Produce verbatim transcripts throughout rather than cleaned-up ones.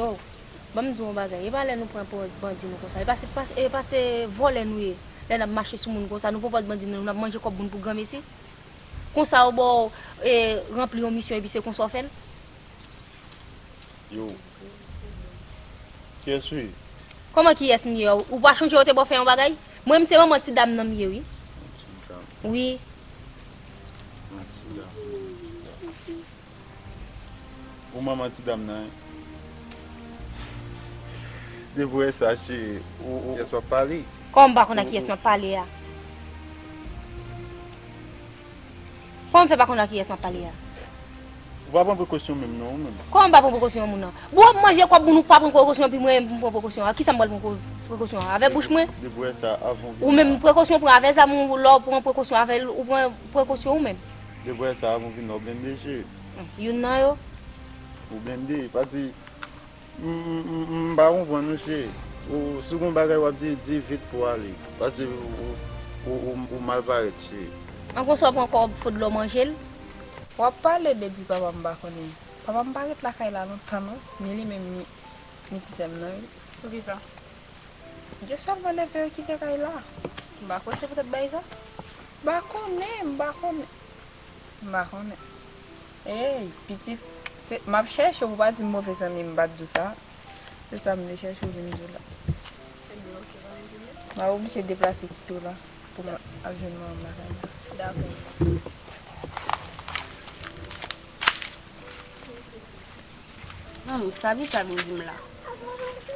Yo, ban m di w yon bagay. E pa lè nou pran pòz bandi nou konsa. E pa se, pa, e pa se vòlè nou ye. Lè n ap mache sou moun konsa, nou pran pòz bandi nou, n ap manje kòb moun pou granmesi. Konsa yo ba w, e, ranpli yon misyon epi se konsa w fè l. Yo. Kiyès ou ye? Kòman kiyès m ye? Ou pa chonje yo te ba w fè yon bagay? Mwen, m se manman ti dam nan m ye, wi. Ti dam. Wi. Manti la, manti la. Ou manman ti dam nan, wi. Depi w wè sa, cheri, ou, ou, kiyès w ap pale? Kòman m pa konn a kiyès m ap pale a? Kòman m fè pa konn a kiyès m ap pale a? Ou pa pran prekosyon menm non, ou menm. Kòman m pa pran prekosyon moun nan? Bon, w ap manje kòb moun, ou pa pran prekosyon, epi mwen, m pran prekosyon. A kisa m pral pran pre-, prekosyon an? Avèk bouch mwen? Depi w wè sa, avan w vin la. Ou menm, prekosyon w pran avè zam ou, lè w pran prekosyon avè l, ou pran prekosyon ou menm. Depi w wè sa, avan w vin la, ou blende, cheri. Youn nan yo. Ou blende, paske m, m, m, m pa konprann ou, cheri. Ou, si w gen yon bagay w ap di, di vit pou w ale. Paske ou, ou, ou, ou, ou mal parèt, cheri. An konsa w pran kòb fodlò manje l? W ap pale de di papa m pa konnen. Papa m pa ret lakay la lontan non, ni li menm ni, ni ti sè m nan, wi. Poukisa? Yo sèlman leve yo kite kay la. M pa kwè se poutèt bagay sa. M pa konnen, m pa konnen. M pa konnen. Ey, pitit, se, m ap chèche w, ou pa di m move zanmi m, m pa t di w sa. Se sa m te chèche w vin di w la. Ebyen, oke, pa gen pwoblèm. M ap oblije deplase kite w la pou m al jwenn manman m lakay la. Dakò. Zanmi, sa Vita vin di m la.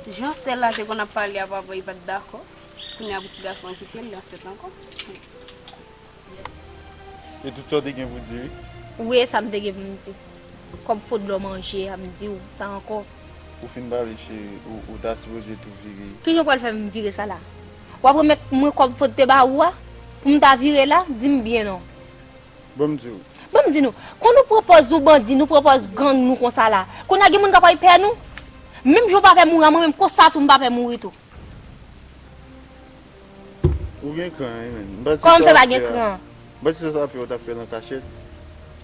Jan sè la te konn ap pale a papa, li pa t dakò. Kounye a pou ti gason an kite l, li ansent ankò. E tout sa w te gen pou di, wi? Wi, e sa m te gen pou m di. Kòb fodlò manje a, m di w, sa ankò. Ou fin pale, cheri, ou, ou ta sipoze tou vire. Kijan w pral fè m vire sa la? W ap remèt mwen kòb fodlò te ba ou a? Pou m ta vire la? Di m byen non. Ban m di w. Ban m di nou. Kon nou pran pòz nou bandi, nou pran pòz gang nou konsa la. Kounye a gen moun k ap pè nou? Menm jan w pa pè mouri a, mwen menm konsa tou m pa pè mouri tou. Ou gen kran, wi, menn. M panse sa w ap fè a. Kòman m fè pa gen kran? M panse sa w ap fè, ou t ap fè l an kachèt.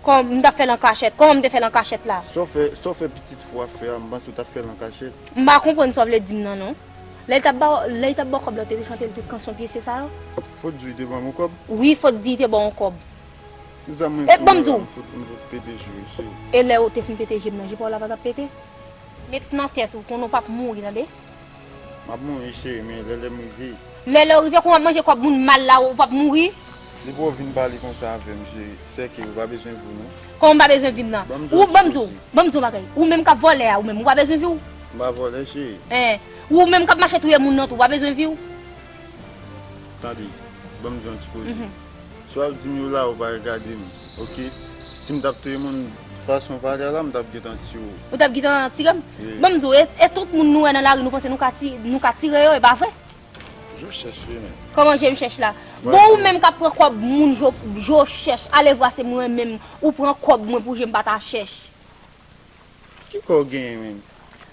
Kòman m t ap fè l an kachèt? Kòman m te fè l an kachèt la? Sa w fè, sa w fè pitit fwa fè a, m panse w t ap fè l an kachèt. M pa konprann sa w vle di m nan, non. Lè l t ap ba, lè l t ap ba w kòb la, w te chante l tout kanson pye se sa yo? Fò di w te ban m yon kòb? Wi, fò di w te ban w yon kòb. Zam mwen sou mwen an, m fout, m fout pete je w, cheri. E lè w te fin pete je m nan, je pa w la pa t ap pete? Met nan tèt ou, konnen w p ap mouri, tande? M ap mouri, cheri, men lè lè m rive. Lè lè w rive, kon w ap manje kòb moun mal la, ou p ap mouri? Depi w vin pale konsa avè m, cheri, sèke ou pa bezwen vi w, non. Kòman m pa bezwen vi m nan? Ou, ban m di w, ban m di w yon bagay. Ou menm k ap vòlè a, ou menm, ou pa bezwen vi w? M pa vòlè, cheri. Hein. Ou menm k ap mache touye moun nan tou, ou pa bezwen vi w? Tande, ban m di w yon ti koze. Mhm. Si w ap di m yo la, ou pa regade m, oke? Si m t ap touye moun fason w pale a la, m t ap gentan tiye w. Ou t ap gentan tire m? Wi. Ban m di w, e, e tout moun nou wè nan lari, nou panse nou ka ti-, nou ka tire yo, e pa vre? Je w chèch wi, menm. Kòman je m chèch la? Bon, ou menm k ap pran kòb moun, je w, je w chèch, alevwa se mwen menm, ou pran kòb mwen pou je m pa ta chèch. Ki kò w genyen menm?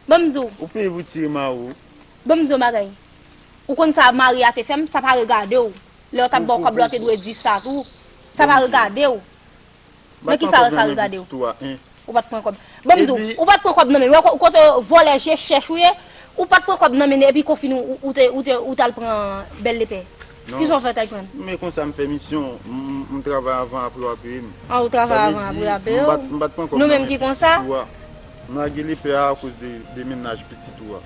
Ban m di w. Ou peye pou tire mari w. Ban m di w yon bagay. Ou konn sa mari a te fè m, sa pa regade w. Lè yo t ap ba w kòb la, w te dwe di sa tou. Sa pa regade w. Men ki sa sa regade w? Ou pa t pran kòb. Ban m di w, ou pa t pran kòb nan men l. Ou kote vòlè je chèch ou ye, ou pa t pran kòb nan men l, epi konfini w, ou te, ou te, ou t al pran bèl lepè. Ki sa w fè, Taypan? Men konsa m fè misyon, m, m, m travay avan, apre w a peye m. An, ou travay avan, apre w a peye w? Nou menm ki konsa? M lage lepè a akoz de, de mennaj pitit ou a.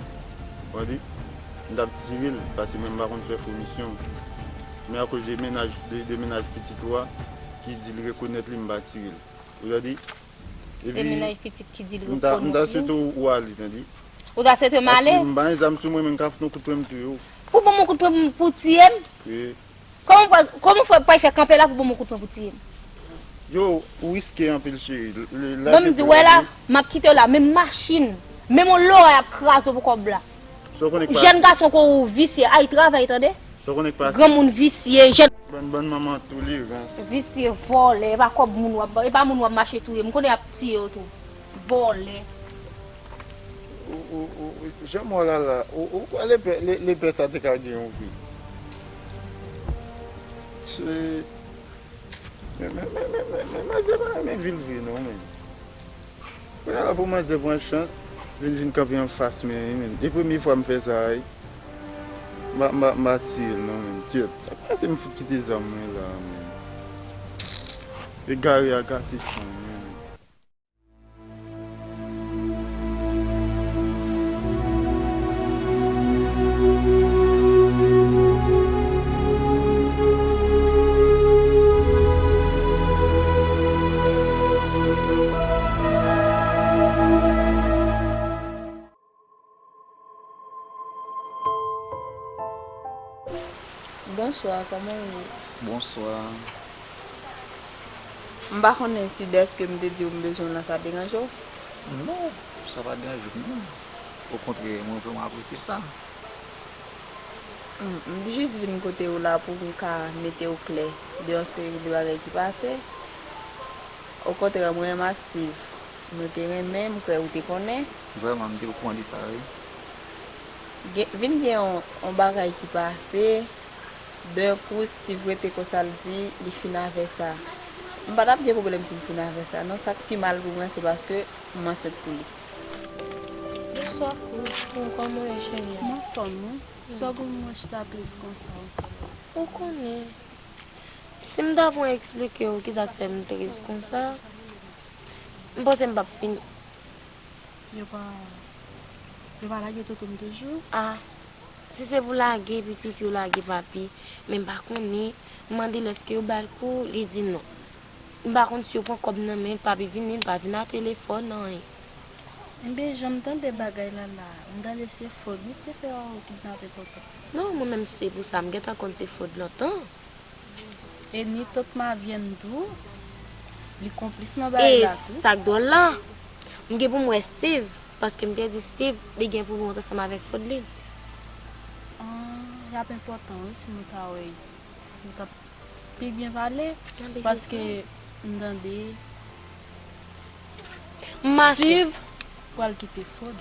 Ou tande? M t ap tire l, paske mwen m pa konn fè fo misyon. Men akoz de mennaj, de, de mennaj pitit ou a, ki di l rekonèt li, m pa tire l. Ou tande? Epi, mennaj pitit ki di l rekonèt li. M ta swete w, w ale, tande? Ou ta swete m ale? Paske m pa gen zam sou mwen, men m ka fout yon kout pwen m touye w. Pou ban m yon kout pwen pou tiye m? Wi. Kòman w pral, kòman w pral fè kanpe la pou ban m yon kout pwen pou tiye m? Yo, ou riske anpil, cheri. Ban m di w, wè la, m ap kite w la, menm machin, menm yon loray ap kraze w pou kòb la. Jèn gason kon ou visye, al travay, tande? Granmoun visye, jèn. Bann, bann manman tolerans. Visye, vòlè, e pa kòb moun w ap, e pa moun w ap mache touye. M konnen y ap tiye yo tou. Vòlè. Ou, ou, ou, ou, jan mò la la, ou, ou kwè lepè, le, lepè sa te ka gen yon pri? Se, men, men, men, manzè pa renmen vil vre non, men. Kounye a la pou manzè pran chans, Vin, vin kanpe anfas mwen wi, menn. E premye fwa m fè sa wi. M pa, m pa, m pa tiye l non, menn. Kyèt, sa k pase m fout kite zam mwen la, menn. Egare a gate san m, menn. Bonswa, kòman w ye? Bonswa. M pa konnen si dèske m te di w m bezwen w lan sa deranje w? Non, sa pa deranje m non. Okontrè, mwen vrèman apresye sa. M, m jis vin kote w la pou m ka mete w klè de yon seri de bagay ki pase. Okontrè, mwen menm ak Steve, nou te renmen, m kwè ou te konnen. Vrèman, m te okouran de sa, wi. Gen, vin gen yon, yon bagay ki pase, d'un coup, Steve rete konsa, l di li fin avè sa. M pa t ap gen pwoblèm si l fin avè sa, non. Sa k pi mal pou mwen, se paske m ansent pou li. Bonswa, Christine. Kòman w ye, cheri? M anfòm, wi. Sa w gen pou mwen chita tris konsa, wi, sè? Ou konnen. Si m ta pran eksplike w kisa k fè m tris konsa, m panse m p ap fini. Yo pa, yo pa lage Toto m toujou? A, si se pou lage pitit, yo lage papi. Men m pa konnen, m mande l èske yo ba l kou, li di non. M pa konn si yo pran kòb nan men l, papi vini, l pa vin ak telefòn, anyen. Enben, jan m tande bagay la la, m tande se Fod wi ki te fè yo kidnape Toto. Non, mwen menm se pou sa m gentan konn se Fod lontan. E ni tant Mavienne tou, li konplis nan bagay la tou. E sa k dwòl la, m gen pou m wè Steve, paske m te di Steve, li gen pou wont ansanm avèk Fodlin. Ah, l ap enpòtan wi si nou ta wè li. Nou t ap pi byen pale, paske m tande Steve pral kite Fod.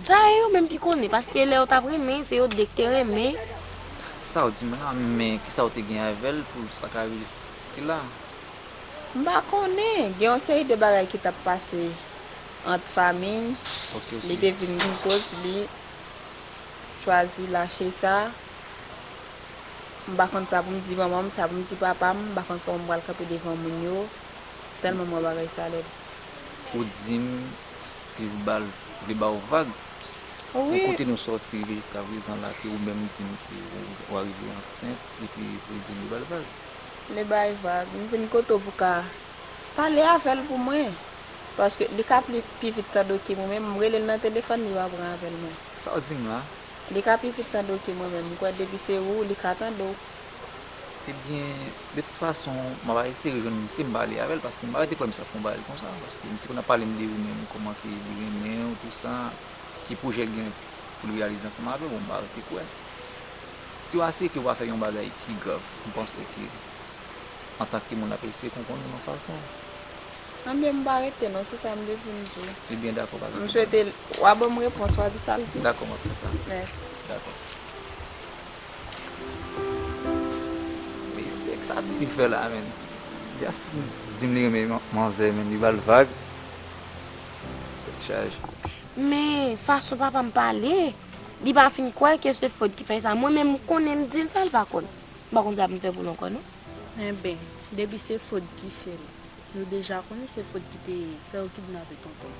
Sa e yo menm ki konnen, paske lè yo t ap renmen, se yo de k te renmen. Sa w di m la, men kisa w te gen avè l pou sa ka rive la? M pa konnen, gen yon seri de bagay ki t ap pase ant fanmi, li te vin gen koz li chwazi lache sa. M pa konn sa pou m di manman m, sa pou m di papa m, m pa konn kòman m pral kanpe devan moun yo, tèlman m wè bagay sa lèd. Ou di m Steve ba l, vle ba w vag? Wi. Bon, kote nou sòti rive jiskaprezan la, ke ou menm di m ke ou, ou arive ansent, epi ou di m li ba l vag? Li bay vag. M vin kote w pou ka pale avè l pou mwen. Paske li ka pli, pi vit tande w ke mwen menm. M rele l nan telefòn, li pa pran apèl mwen. Sa w di m la? Li ka pi vit tande w ke mwen menm. M kwè depi se ou, li ka tande w. Ebyen, de tout fason, m ap eseye jwenn misye, m pale avè l, paske m pa rete kwè misye ap fè yon bagay konsa. Paske m te konn ap pale m de ou menm, kòman ke li renmen w, tou sa, ki pwojè l gen pou l reyalize ansanm avè w, bon, m pa rete kwè. Si w asire ke w pa fè yon bagay ki grav, m panse ke antanke moun, l ap eseye konprann ou nan fason. Anben, m pa rete non, se sa m te vin di w. Ebyen, dakò, pa gen pwoblèm. M swete w a ban m repons, w a di sa l di. Dakò, m ap fè sa. Mèsi. Dakò. Mesye, kisa Steve fè la, menn? Justin di m li renmen man-, manzè, menn, li ba l vag. Tèt chaje. Men, fason papa m pale, li pa fin kwè ke se Fod ki fè sa. Mwen menm, m konnen l di l sa, l pa konn. M pa konn sa pou m fè pou l ankò, non. Enben, depi se Fod ki fè l, nou deja konnen se Fod ki te fè yo kidnape tonton.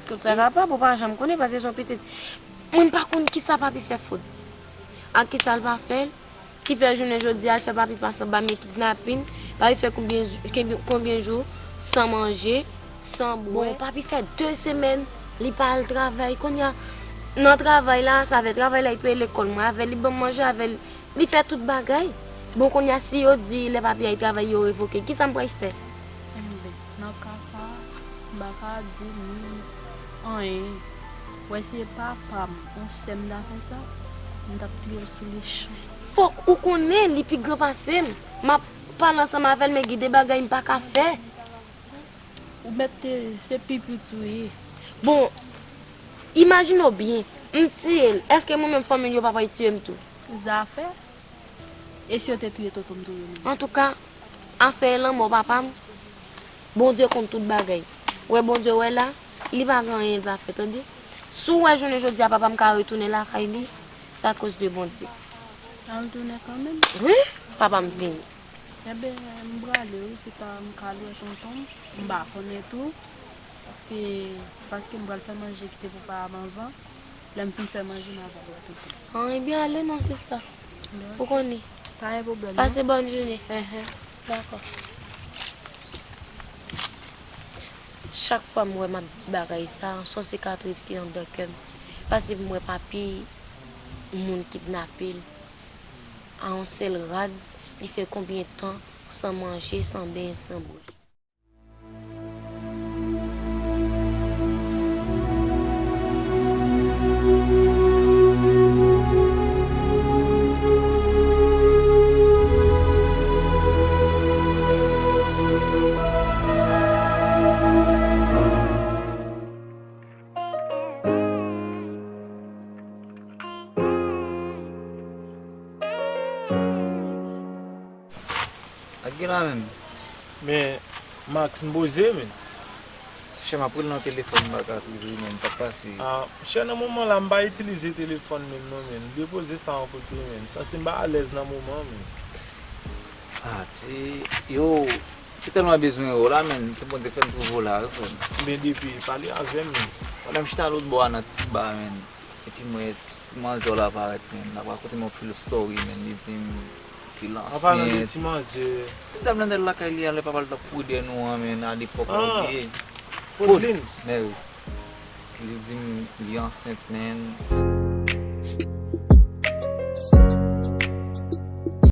Tout sa kapab, ou pa janm konnen, paske se yon pitit. Mwen, m pa konn kisa papi fè Fod. Ak kisa l pa fè l, ki fè jounen jodi a, l fè papi pase anba men kidnapin, papi fè konbyen jou, konbyen jou san manje, san bwè. Bon, papi fè de semèn, li pa al travay. Kounye a, nan travay la, sa fè travay la, li peye lekòl mwen avè l, li ban m manje avè l. Li fè tout bagay. Bon, kounye a, si yo di lè papi al travay, yo revoke l, kisa m pral fè? Enben, nan ka sa a, m pa ka di ni anyen. Wè, si se papa m, yon sè m ta fè sa, m t ap touye l sou lechan. Fòk ou konnen li pi gran pase m. M ap pale ansanm avè l, men gen de bagay m pa ka fè. Ou mèt te, se pi piti ou ye. Bon, imajine w byen, m tiye l. Èske mwen menm fanmi l yo pa pral tiye m tou? Zafè? E si yo te touye tonton m tou yo menm? Antouka, afè lanmò papa m, Bondye konn tout bagay. Wè Bondye wè la, Li pa gen anyen l pa fè, tande. Si w wè jounen jodi a papa m ka retounen lakay li, se akoz de Bondye. Al tounen kanmenm? Wi, papa m vini. Enben, m prale wi, kit a m ka al wè tonton m. M pa konnen tou. Paske, paske m pral fè manje kite pou pa m anvan. Lè m fin fè manje, m a pral wè tonton. An, ebyen, ale non, sista. Ou konnen. Pa gen pwoblèm, non. Pase bòn jounen. Enhen. Dakò. Chak fwa m wè m ap di bagay sa, se yon sikatris ki anndan kè m. Pase m wè papi moun kidnape l. A yon sèl rad, li fè konbyen tan san manje, san benyen, san bwè. Ak gen la menm. Men, Max, m poze, men. Chè, m ap rele nan telefòn, m pa ka twouve, men, sa k pase? Ah, chè, nan moman la, m pa itilize telefòn menm non, men. M depoze sa yon kote, men. Santi m pa alèz nan moman, men. Ah, ti, yo, te tèlman bezwen w la, men. Se Bondye k fè m twouve w la, wi, frè m. Men depi, pale avè m, men. Pandan m chita lòt bò a nan ti ba, men. Epi m wè ti manzè w la parèt, men. L ap rakonte m yon pil story, men. Li di m ke l ansent. An palan de ti manzè. Ti dam nan t al lakay li a, lè papa l t ap pwodè nou an, men, alepòk la, ou bliye. Fodlin. Men wi. Li di m li ansent, men.